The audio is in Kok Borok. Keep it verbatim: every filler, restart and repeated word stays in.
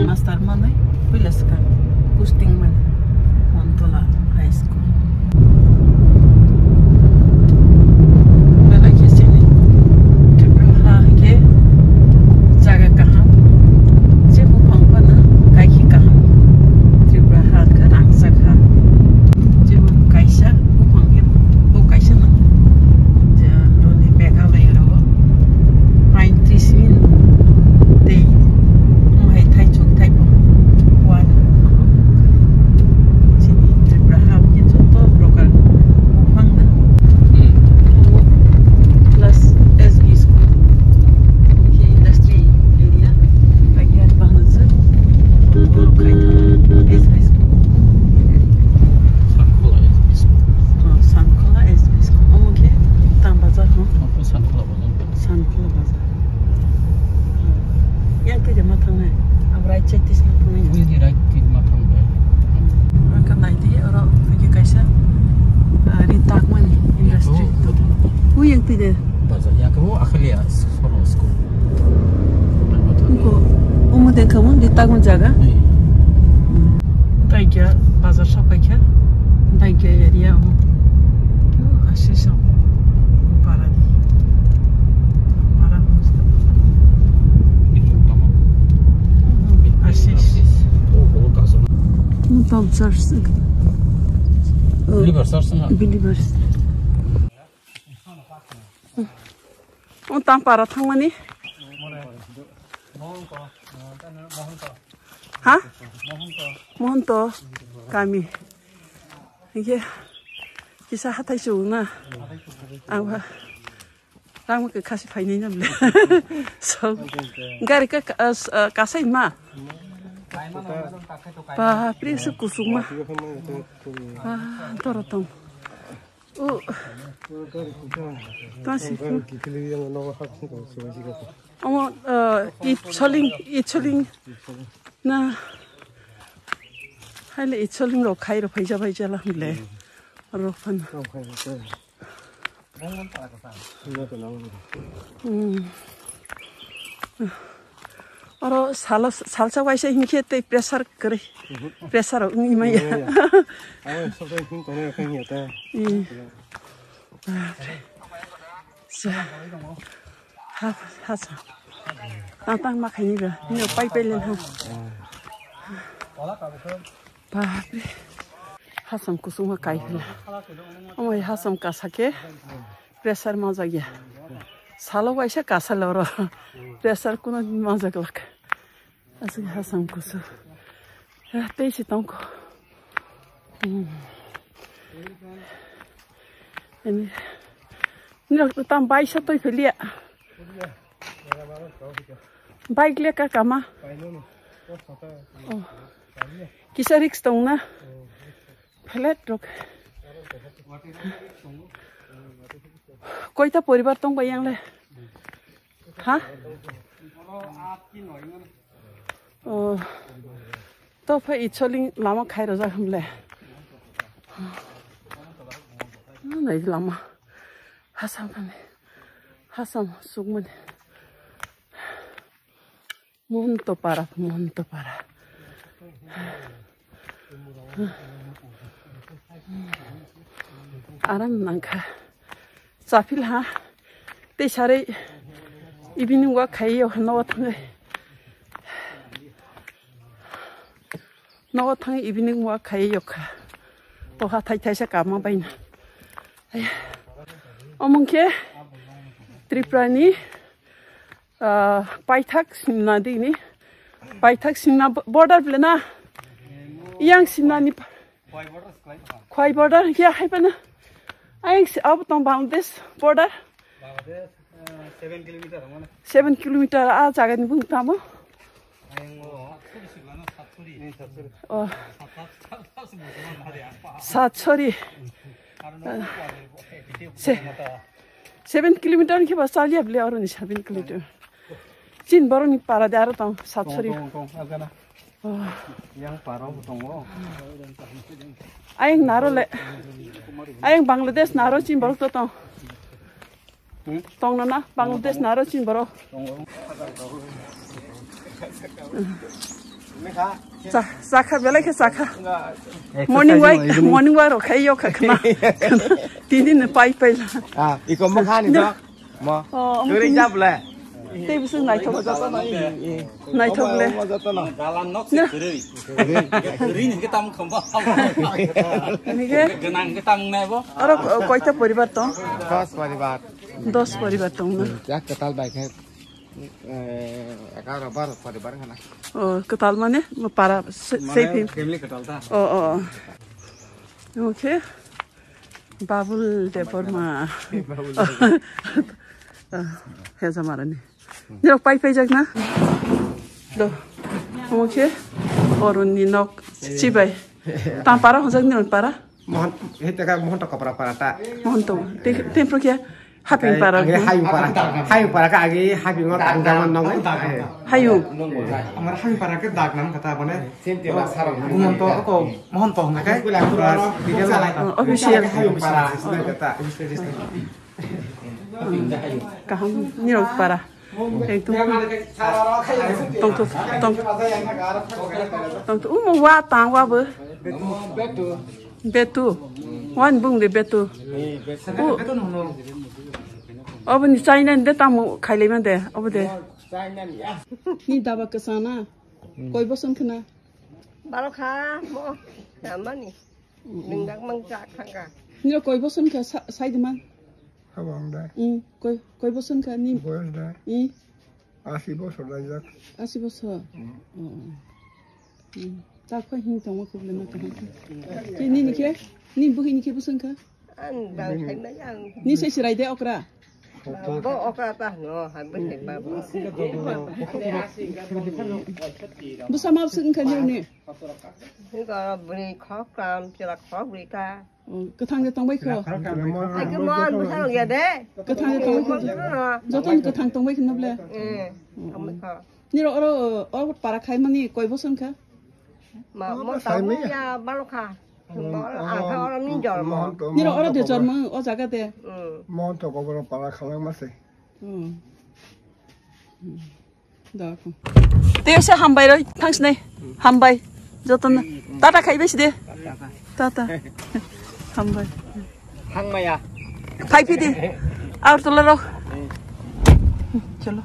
Master manwi puila swkang posting mani Montola High School. Belai khe chini Tripura ha hwnkhe jaga kaham, je buphang phano kaikhi kaham. Tripura ha khe rangchak ha, je bo kaisa buphang khe bo kaisa no. Je roni Meghalaya rao paintris min tei. Omo hai thaichuk thaibo. Kuar. Chini Tripura ha khe joto program buphang na. Hmm. Plus S B school. Khe industry area. Kaya bangsa. Borok khai thang S B school. Sankhola S B school. Oh, Sankhola S B school. Omo khe tam bazar no? Omo Sankhola bazar. Sankhola bazar. Yang twi de ma thangnai. Ang right side twi ma thangnai. Ui di right twi ma thang bai. Ang ka nai di oro phi kaisa, ah, ri tak mani industry. Yang to. Ui yang twi de. Bazar yang ko akhli ya soro school. Ko umu de kamu di tak jaga. Ni. Thank you. Bazar shop kha. Thank you area. Ashish. Para di. Para. Ashish. Tom church. Believer church na? Believers. O tang para thangmani. Ha? Mohonto kami. Hingke kisa hathai chuk na. Ang ba rang ma khe khasi phainai na bole. So gari ka, ah, s-, ah, kasai ma. Bapre se kusuk ma. Ah, toro tong. O. Tasi. Omo, ah, i soling, i soling. Na, haile i soling rok khai rok phaija phaija la hwnle. Rok phan. Hmm. Oro salo, salsa waisa hinkhe tei pressure kwrwi. Pressure rok wngwi maya. Abo sobrang hin tongo khe hiya ta. Hmm. Bapre. Sa. Ha, ha, sa. Tang tang ma khaini ba. Ni pai pai len ha. Bapre. Hasam kusuma kai phila. Omo hai hasam kasa khe pressure majak ya. Salo waisa kasa loro. Pressure kuno majak lak. Aswk hasam kusu. Ah, tei se tongko. Hmm. Ani, nirok to tam bai sa toi phelia. Bike le ka kama. Oh. Kisa risk tong na. Flat rok. Koita poribar tong bai yang le? Ha? Oh. To pha i soling lama khai rojak hwnle. Nai lama. Hasam kani. Hasam sukmani. Mohonto para, Mohonto para. Aram nangkha. Chapil ha. Tei sari evening walk khai yo nogo thangwi. Nogo thangwi evening walk khai yo kha. To hathai thaisa kama baina. Omo khe Tripura ni Ah, paithak Simna dini. Paithak Simna bo-, border bole na? Yang Simna ni pa-, Khwai border khe hai pa na? Ayang si-, abo tong Bangladesh border. Bangladesh, eh, seven kilometer mane. Seven kilometer a jaga ni bung tamo? Ayang o, eh, Satchori. Oh. Satchori. Satchori. Se-, seven kilometer ni khe ba chaliya bole aro ni seven kilometer. Chin borok ni para de aro tong Satchori. Tong, tong, tong, agana. Oh. Yang para bo tongo. Ayang naro le. Ayang Bangladesh naro chin borok to tong. Hmm? Tong no na Bangladesh naro chin borok. Tongo. Cha, chakha, belai khe chakha. Morning walk, morning walk rok khai yo kha khna. Tini ne pai pai la. Ah, iko mo kha ni dok. Mo. Oh, omo tini. Tei bising naithok. Naithok le. Mo joto no. Dalan nok se kwrwi. Kwrwi ni khe tam khamba. Ani khe? Gwnang khe tam nai bo. Aro ko-, koita poribar tong? Dos poribar. Dos poribar tong na. Ya, kwtal bai khe. Eh, egaroh baro poribar khana. Oh, kwtal mane mo para se-, mane sei phi. Family kwtal ta. Oh, oh, oh. Okay. Babul Debbarma. Babul Debbarma. Ah, Heja Marani. Nirok pai pai jak na? Do. Okay. Orun ni nok chibai. Tam para hojak ni para? Mohon, hete ka mohon to kopra para ta. Mohon to. Te, te pro kya? Haping para. Age hayung para. Hayung para ka age hayung ngot tang jaman nong. Hayung. Amar hayung para ke dag nam kata bane. Mohon to ko, mohon to hong kai. Official. Hayung para. Kata. Kaham nirok para. Ekdom. Tongthok, tong-, tongthok. Umo wa tang wa bo. Betu. Wan bung de betu. U. Obo ni China ni de tamo khailai man de. Obo de. Ni daba kwsa na. Koi boson khna. Baro kha mo. Namani. Ningdak mang chak thangka. Niro koi boson kha sa-, sai de man. Habang dai. Mm, koi, koi boson kha ni. Boyos dai. Mm. Asi bosor dai jak. Asi bosor. Mm. Oh. Mm. Ta koi hin tong ko le ma ta. Ke ni ni ke? Ni buhi ni ke boson kha? Ang dang khai ma yang. Ni se sirai de okra. Bo okra ta no, ha bo se ba bo. Bwsa ma bwswk wngkha nini? Nini ko bwrwi khok kam, chwla khok bwrwi ta. Oh, kwthang de tongbai kho. Ai ke mo bwsa ya de. Kwthang de tongbai kho. Joto ni kwthang tongbai kho noble. Eh, tongbai kho. Niro oro, oro para khai mani koi boson kha? Ma, mo ta mo ya balo kha. Mo ang kha oro ni jor mo. Niro oro de jor mo, o jaga de. Mm. Mo to ko boro para khalang ma se. Hmm. Hmm. Da ko. Te se hambai roi, thanks nei. Hambai. Joton. Tata khai besi de. Tata. Hambai. Thang maya. Phai phi di. Agartala rok. Chalo.